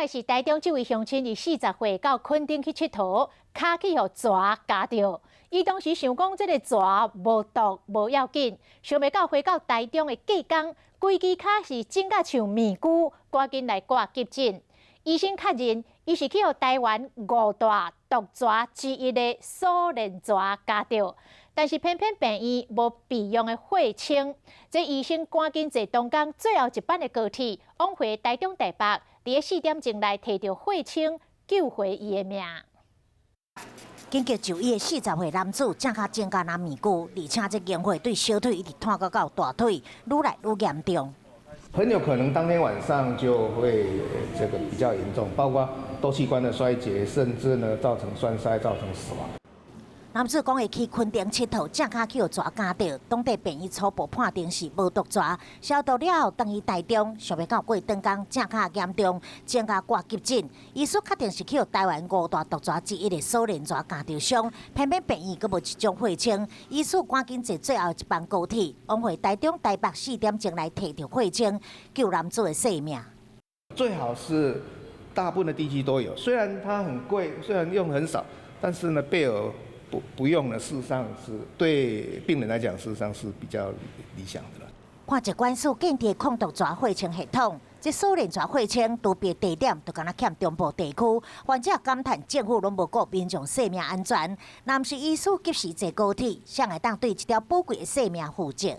是台中這位鄉親，伊40歲到墾丁去𨑨迌，跤去予蛇咬著。伊當時想講這个蛇無毒無要緊，想袂到回到台中的隔工，規支跤是腫甲像麵龜，趕緊來掛急診。醫生確認，伊是去予台灣五大毒蛇之一的鎖鏈蛇咬著，但是偏偏病院無備用的血清，這醫生趕緊坐當工最後一班的高鐵往回台中台北，佇咧4點鐘來提著血清救回伊的命。緊急就醫的40歲男子，正跤腫甲若麵龜，而且這凝血對小腿一直湠到到大腿，愈來愈嚴重。很有可能當天晚上就會這個比較嚴重，包括多器官的衰竭，甚至呢造成栓塞，造成死亡。男子講伊去墾丁𨑨迌，正跤去予蛇咬著，當地病院初步判定是無毒蛇，消毒了後，轉去台中，想袂到過轉工正跤嚴重，正跤掛急診，醫師確定是去予台灣五大毒蛇之一的鎖鏈蛇咬著傷，偏偏病院閣無這種血清，醫師趕緊坐最後一班高鐵往回台中台北4點鐘來提著血清救男子的性命。最好是大部分的地區都有，雖然它很貴，雖然用很少，但是呢，備而不用呢，事實上是對病人來講，事實上是比較理想的啦。看疾管署建立抗毒蛇血清系統，這鎖鏈蛇血清儲備地點就敢若欠中部地區，患者感嘆政府攏無顧民眾生命安全，若毋是醫師及時坐高鐵，誰會當對這條寶貴的生命負責？